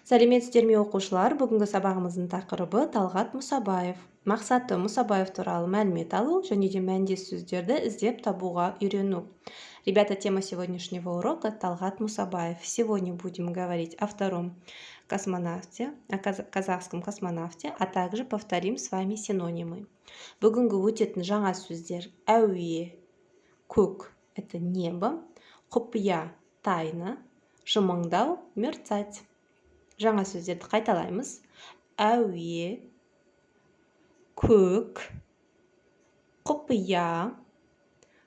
Сәлеметсіздер ме, оқушылар! Бүгінгі сабағымыздың тақырыбы – Талғат Мұсабаев. Мақсаты – Мұсабаев туралы мәлімет алу және де мәндес сөздерді іздеп табуға үйрену. Ребята, тема сегодняшнего урока – Талгат Мусабаев. Сегодня будем говорить о втором космонавте, о казахском космонавте, а также повторим с вами синонимы. Бүгінгі өтетін жаңа сөздер: әуе, көк – это небо, құпия – тайна, жымыңдау – мерцать. Жаңа сөздерді қайталаймыз: әуе, көк, құпия,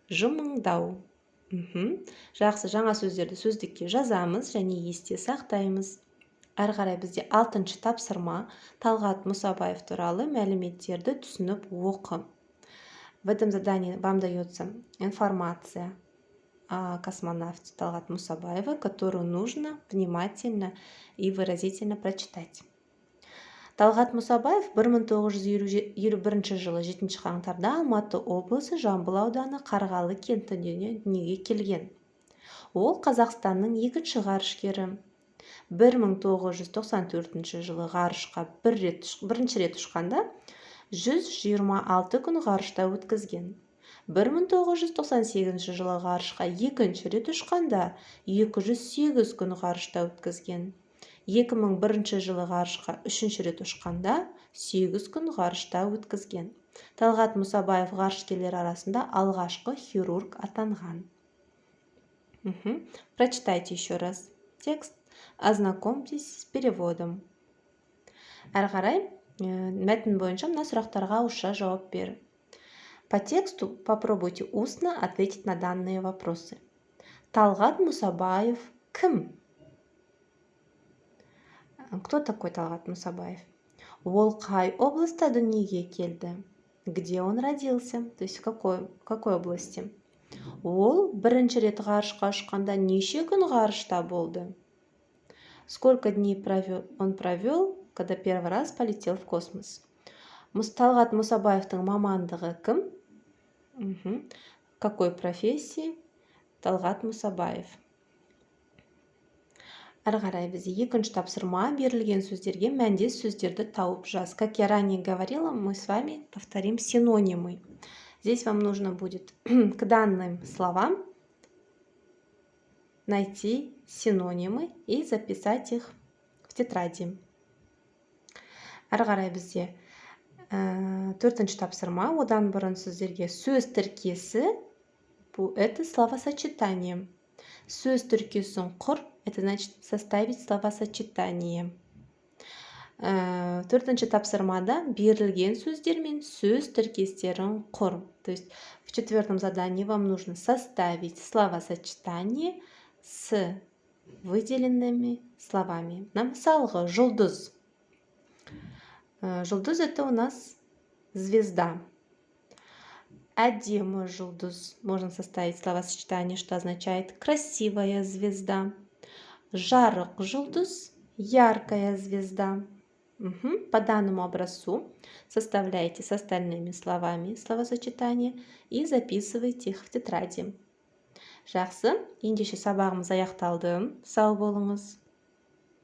жымыңдау. Жақсы, жаңа сөздерді сөздікке жазамыз және есте сақтаймыз. Әрі қарай бізде алтыншы тапсырма: Талғат Мұсабаев туралы мәліметтерді түсініп оқы. В этом задании вам дается информация о космонавте Талгат Мусабаева, которую нужно внимательно и выразительно прочитать. Талғат Мұсабаев 1951 жылы 7 қаңтарда Алматы облысы, Жамбыл ауданы, Қарғалы кентінде дүниеге келген. Ол Қазақстанның екінші ғарышкері. 1994 жылы ғарышқа бір рет, бірінші рет ұшқанда 126 күн ғарышта өткізген. 1998 жылы ғарышқа екінші рет ұшқанда 208 күн ғарышта өткізген. 2001 жылы ғарышқа үшінші рет ұшқанда 8 күн ғарышта өткізген. Талғат Мұсабаев ғарышкерлер арасында алғашқы хирург атанған. Прочитайте еще раз текст, ознакомьтесь с переводом. Әрі қарай мәтін бойынша мына сұрақтарға ауызша жауап бер. По тексту попробуйте устно ответить на данные вопросы. Талғат Мұсабаев кім? Кто такой Талғат Мұсабаев? Ол қай облыста дүниеге келді? Где он родился? То есть в какой области? Ол бірінші рет ғарышқа ұшқанда неше күн ғарышта болды? Сколько дней он провел, когда первый раз полетел в космос? Талғат Мұсабаевтың мамандығы кім? Какой профессии Талғат Мұсабаев? Әрі қарай бізде екінші тапсырма: берілген сөздерге мәндес сөздерді тауып жаз. Как я ранее говорила, мы с вами повторим синонимы. Здесь вам нужно будет к данным словам найти синонимы и записать их в тетради. Әрі қарай бізде төртінші тапсырма. Одан бұрын сіздерге сөз тіркесі, бұл это словосочетание. Сөз тіркесін құр, это значит составить словосочетание. Төртінші тапсырмада берілген сөздермен сөз тіркестерін құр. То есть в четвертом задании вам нужно составить словосочетание с выделенными словами. На мысалға, жұлдыз. Жұлдыз – это у нас звезда. Әдемі жұлдыз. Можно составить словосочетание, что означает красивая звезда. Жарық жұлдыз – яркая звезда. Угу. По данному образцу составляйте с остальными словами словосочетание и записывайте их в тетради. Жақсы, ендеше сабағымыз аяқталды. Сау болыңыз.